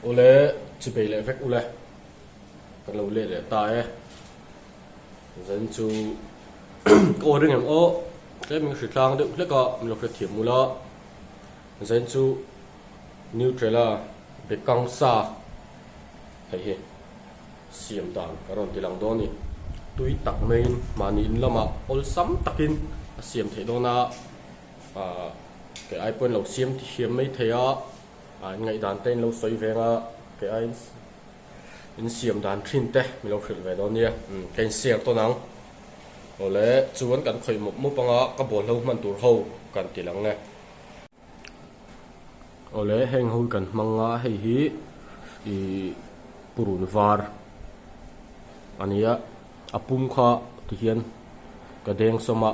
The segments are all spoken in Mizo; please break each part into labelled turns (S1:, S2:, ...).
S1: Ule chipei leh vek ule kan lo let leh ta e. Zan chu ka aw ring em aw tlem in hritlang deuh hlek a min lo hrethiam ula zan chu Nutrela bekang sa hei hi siam dan ka rawn ti lang dawn a ni. Tui tak maiin mahni in lamah awlsam takin a siam theih dawn a ah kei ai pawhin lo siam thiam mai thei a ah in ngaihdan te in lo sawi veng a kei aiin in siam dan thin te min lo hrilh ve dawn nia umm ka in share tawn ang awle chuan kan khawih mawp mawp anga ka bawlhlo hman tur ho kan ti lang e. Awle heng ho hi kan hmang a hei hi ih purun var a nia a pum kha tihian ka deng sawm a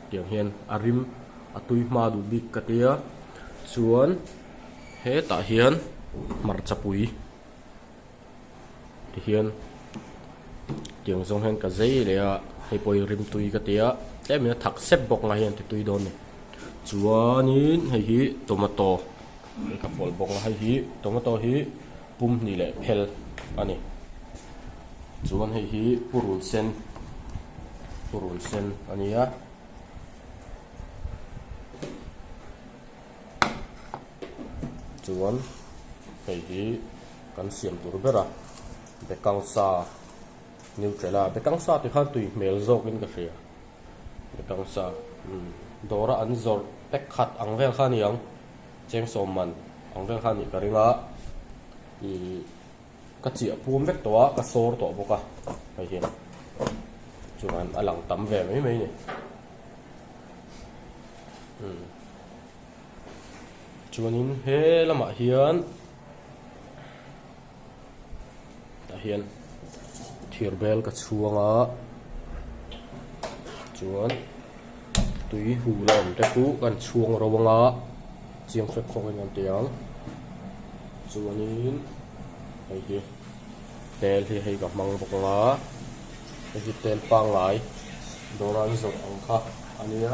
S1: tiang hian a rim a tui hma duh bik ka tia chuan hetah hian hmarcha pui. Tihian tiang zawng hian ka zei leh a hei pawh hi rimtui ka ti a tlem in a thak sep bawk nga hian titui dawn a ni chuanin hei hi tomato hei ka pawlh bawk a hei hi tomato hi pum hnih leh phel a ni chuan hei hi purun sen purun sen a ni a. Chuan hei hi kan siam tur ber a bekang sa Nutrela bekang sa tih khan tui hmel zawk in ka hria bekang sa umm dawr a an zawrh pack khat ang vel kha a ni ang cheng sawm man ang vel kha a nih ka ring a ih ka chiah puam vek tawh a ka sawr tawh bawk a hei hian chuan a lang tam ve mai mai a ni umm. Chuanin he lamah hian tah hian thir bel ka chhuang a chuan tui hu la awm te chu kan chhuang ro ang a chiang fek khawk in kan ti ang chuanin hei hi tel hi hei ka hmang bawk ang a hei hi tel pangngai dawr a an zawrh ang kha a nia.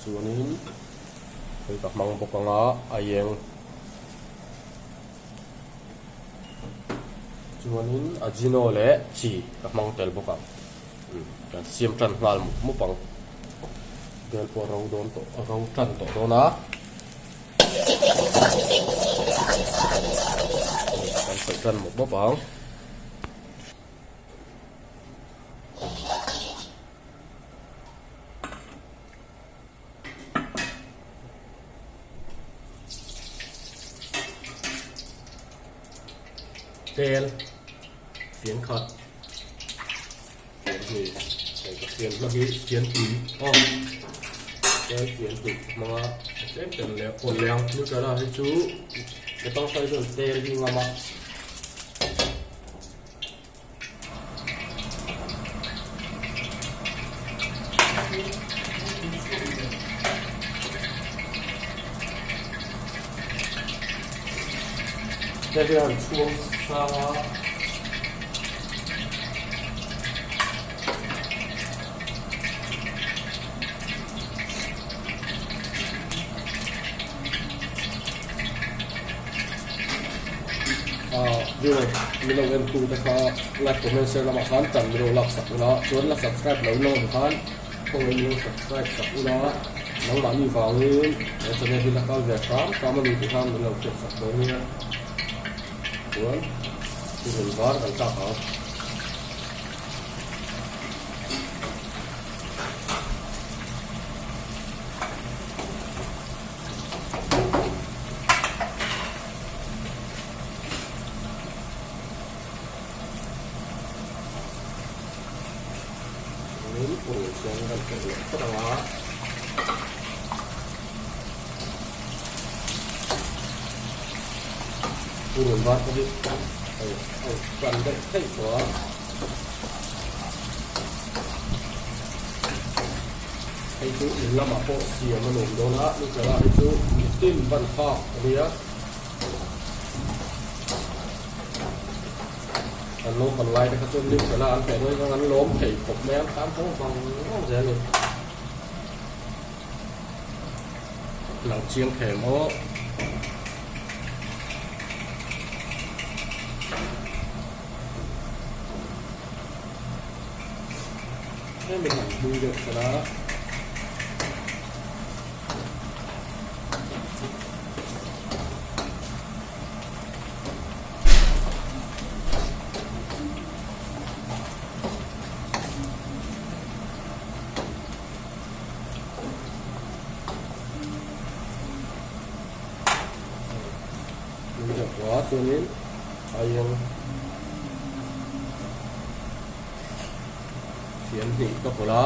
S1: Chuanin hei ka hmang bawk ang a a eng chuanin ajino leh chi ka hmang tel bawk ang umm kan siam tan nghal mup mup ang bel pawh a ro dawn tawh a ro tan tawh dawn a kan sawi tan mup mup ang. Tel fian khat fian hnih hei ka fian hma hi fian tui aw tel fian tui ka hmang a tlem tel leh pawlh leh ang nutella hi chu ka tangkai chuan tel hi ngam a. Hei hian chhuang sang a. Viewer min lo en tu te kha like comment share lamah khan tan min lo lak sak ula chuan la subscribe lo in awm khan khawngaih min lo subscribe sak ula nangmahni vangin he channel hi la kal ve hram hram a ni tih khan min lo hriat sak dawn nia chuan thil var kan tlak ang. Min purun chuan kan hmuh leh phawt ang a. Purun var pawh hi hei a tan daih theih tawh a. Hei chu in lamah pawh siam a nuam dawn a, Nutella hi chu mitin ban phak a nia. Kan naupang lai te kha chuan Nutella an hmeh dawn chuan an lawm thei khawp mai a, an tan haw vang vang zel a ni. Lang chiang thei ang aw. Tlemin han hlui deuh sela. Hlui deuh tawh a chuanin aieng Fian hnih ka pawlh a.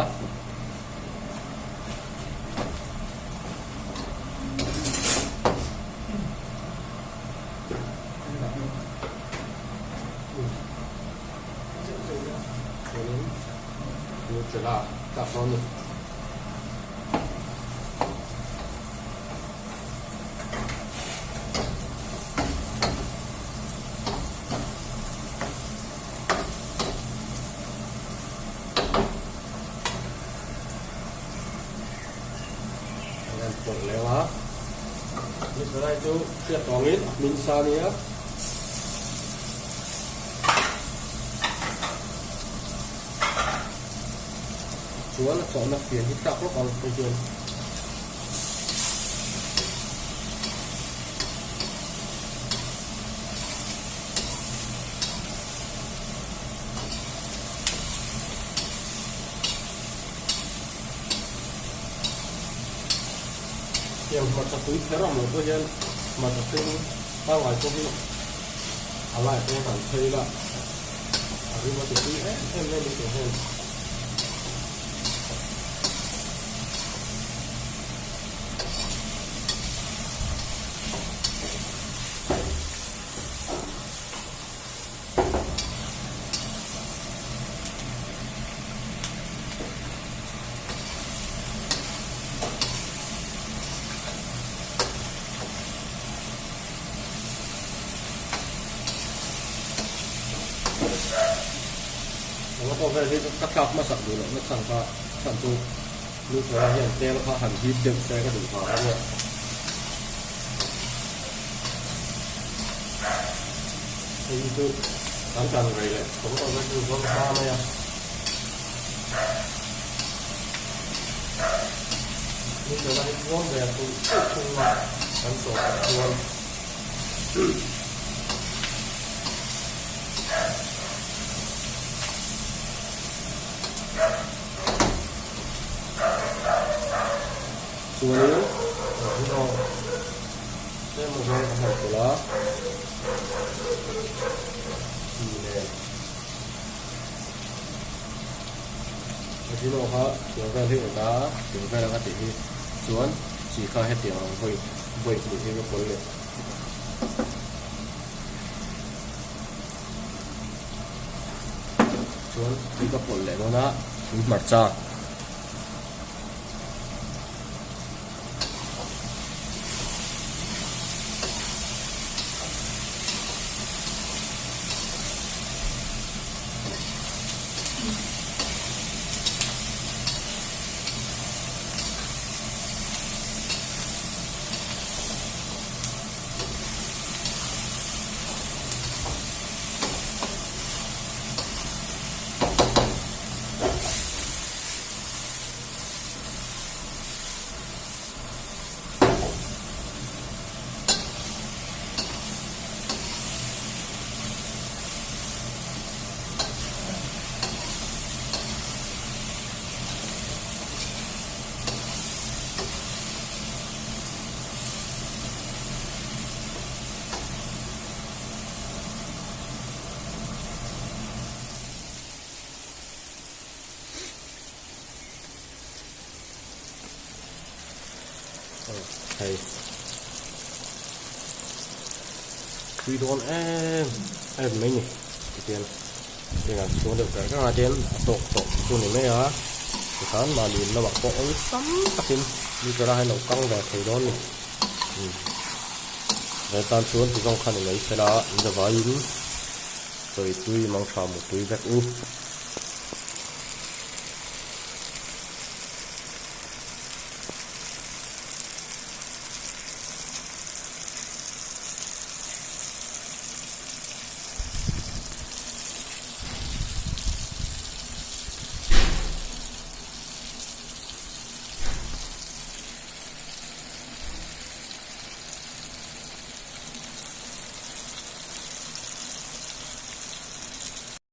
S1: Chuanin Nutella tlak dawn a ni. An pawlh leh a, ni sarai chu hriat tawngin a hmin sa nia. Chuan a chawhna fian hi tlak lawk ang hei hian. Tiang hmarcha tui kher ang lo pawh hian hmarcha hring pangngai pawh hi a lai pawh han phei la a rim a ti tui em em mai a ni tih hian. Tomato vel hi ka thlak hmasak duh loh na chhan kha chhan chu Luthera hian tel kha han hip deuh se ka duh vang a nia. Hei hi chu kan tan rei leh tomato vel chu zawng hma mai a. Luthera hi tluang ve a tulh tulh thung a kan sawh tak chuan. Chuanin thawmhnaw tlem a zawng ka hman pawlh a, chi nen thawmhnaw kha tiang vel hi a awm a, tiang vel anga tih hi chuan chi kha hetiang ang vawi vawi hnih hi ka pawlh leh. Chuan tui ka pawlh leh dawn a tui hmarcha. Hei tui dawn em em mai ni tihian engah chhung deuh kar kar ah hian a tawk tawh chu ni mai a tikhan mahni in lamah pawh awlsam takin liter a hian lo kang ve thei dawn a ni he tan chuan ti zawng kha ni mai sela in zavaiin chawi tui mangtha mutui vek u.